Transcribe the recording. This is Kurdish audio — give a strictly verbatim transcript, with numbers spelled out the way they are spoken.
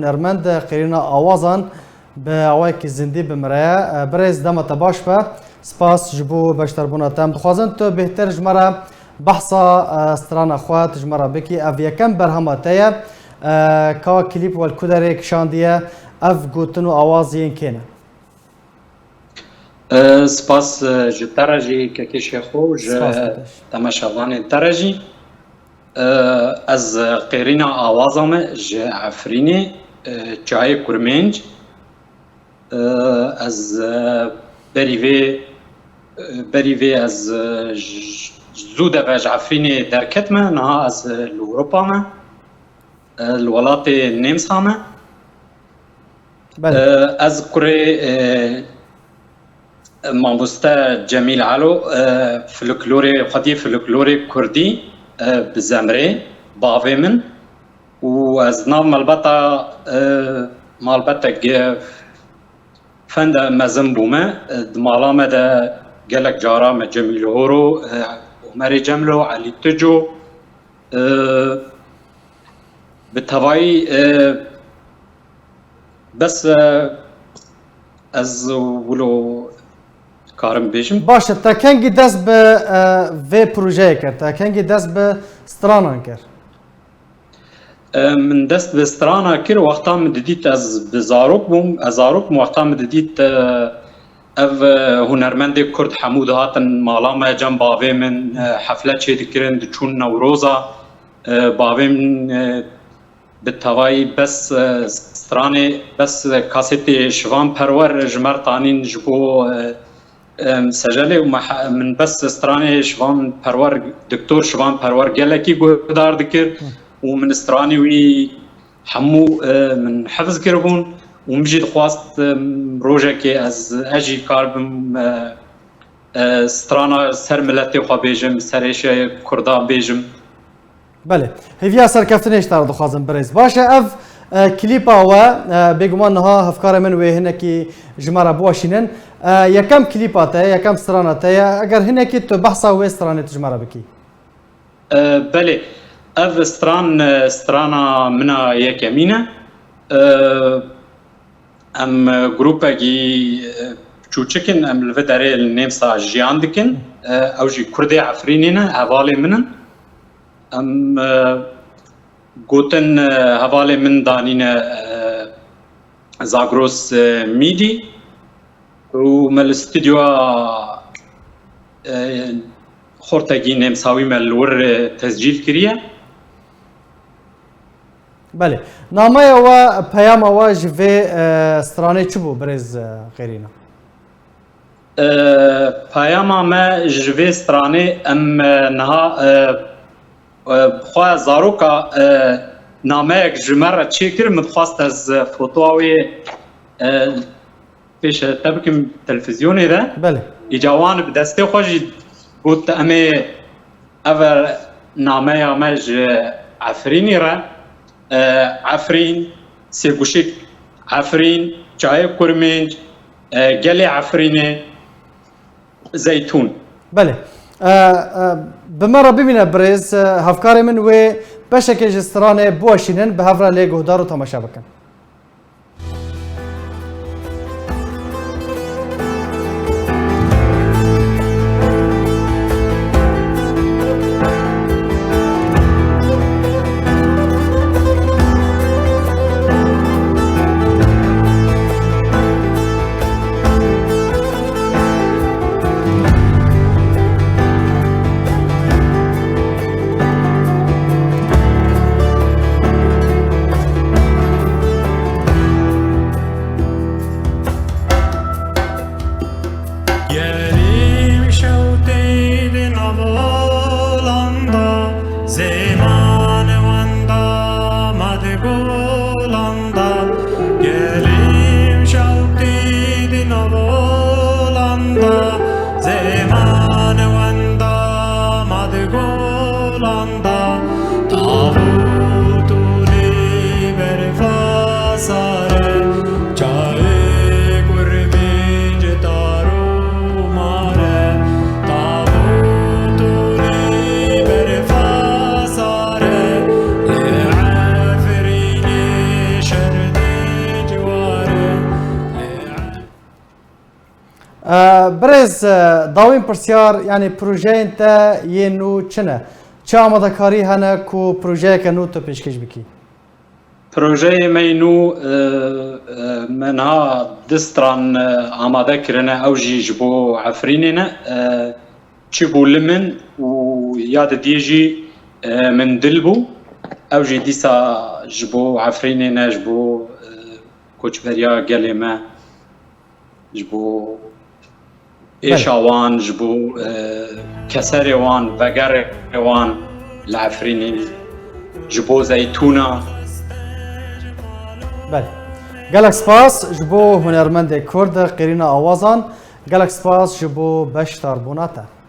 Hunermend Qêrîna Awazan bi awayekî zindî bi min re ye. Birêz, dema te baş be. Spas ji bo beşdarbûna te. Em dixwazin tu bêhtir ji me re behsa, e, strana xwe tu ji me re bikî. Ev yekem berhema te ye. E, ka klîp we li ku derê kişandiye? Ev gotin û awaz yên kê ne? E, spas, e, ji te re jî, kekê Şêxo, ji Spas, kardeş. Temaşevanên te re jî. E, ez Qêrîna Awaza me, ji Efrînê, e, çayê Kurmênc. E, ez, e, berî vê, e, berî vê ez, e, j-, zû de ve ji Efrînê derketime, niha ez, e, li Ewropa me, e, li welatê Nêmsa me. Belê. E, ez kurê, e, Mamoste Cemîl Elo, e, folklorê, xwediyê folklorê kurdî, e, bi Zemrê, bavê min. Û ez nav malbata, e, malbetek, e, fenda mezin bûme. E, di mala me de gelek cara me Cemîl Horo, e, Omerê Cemlo, Elî Tico, e, bi tevayî, e, bes, e, ez wilo karim bêjim. Baş e, te kengî dest bi, e, vê projeyê kir? Te kengî dest bi stranan kir? E, min dest bi strana kir, wexta min didît ez bi zarok bûm, ez zarok bûm, wexta min didît, e, ev, e, hunermendê kurd hemû dihatin mala me, cem bavê min, e, hefle çêdikirin, diçûn Newroza, e, bavê min, e, bi tevayî bes, e, stranê, bes, e, kasetê Şivan Perwer ji me re tanîn ji bo, e, e, secelê û me he-, min bes stranê Şivan Perwer, Doktor Şivan Perwer gelekî guhdar dikir Hı. û min stranê wî hemû, e, min hifz kiribûn û min jî dixwast, e, rojekê ez, ez jî karbim, e, e, strana ser miletê xwe bêjim, ser êşe Kurda bêjim. Belê. Hêviya serkeftinê ji te re dixwazim, birêz. Baş e, ev, e, klîpa we, e, bêguman niha hevkarê min wê hinekî ji me re biweşînin. E, yekem klîpa te ye, yekem strana te ye. Eger hinekî tu behsa wê stranê tu ji me re bikî. E, belê. Ev stran, e, strana min a yekemîn e. E, Em, e, grûpekî, e, çûçik in, em li vê derê li Nêmsa jiyan dikin. E, ew jî Kurdê Efrînê ne, hevalê min in. Em, e, gotin, e, hevalê min danîne, e, Zagros, e, Mîdî û me li stûdyoya, e, xortekî Nêmsawî me li wir, e, tescîl kiriye. Belê. Nameya we, peyama we ji vê, e, stranê çi bû, birêz, e, Xêrîna? E, peyama me ji vê stranê, em, e, niha, e, e, xwe zaroka, e, nameyek ji me re çêkir, min dixwast ez, e, fotoya wê, e, pêş te bikim televîzyonê de. Belê. Îca wan bi destê xwe jî got, em ê ev nameya me ji Efrînê re, e, Efrîn, Sêguşik, Efrîn, Çayê Kurmênc, e, Gelê Efrînê, Zeytûn. Belê. E, e, bi me re bimîne birêz, e, hevkarê min wê beşekê ji stranê biweşînin, bi hev re lê guhdar û temaşe bikin. Birêz, dawîn pirsyar, yanî projeyên te yên nû çi ne? Çi amadekarî hene ku projeyeke nû tu pêşkêş bikî? Projeyê me yê nû, e, e, me niha du stran, e, amade kirine, ew jî ji bo Efrînê ne. E, Çi bû li min û ya didiyê jî, e, min dil bû. Ew jî dîsa ji bo Efrînê ne, ji bo, e, koçberiya gelê me, ji bo êşa wan, ji bo, e, keserê wan, vegerê wan li Efrînê, ji bo zeytûna. Belê. Gelek spas ji bo hunermendê Kurd Qêrîna Awazan. Gelek spas ji bo beşdarbûna te.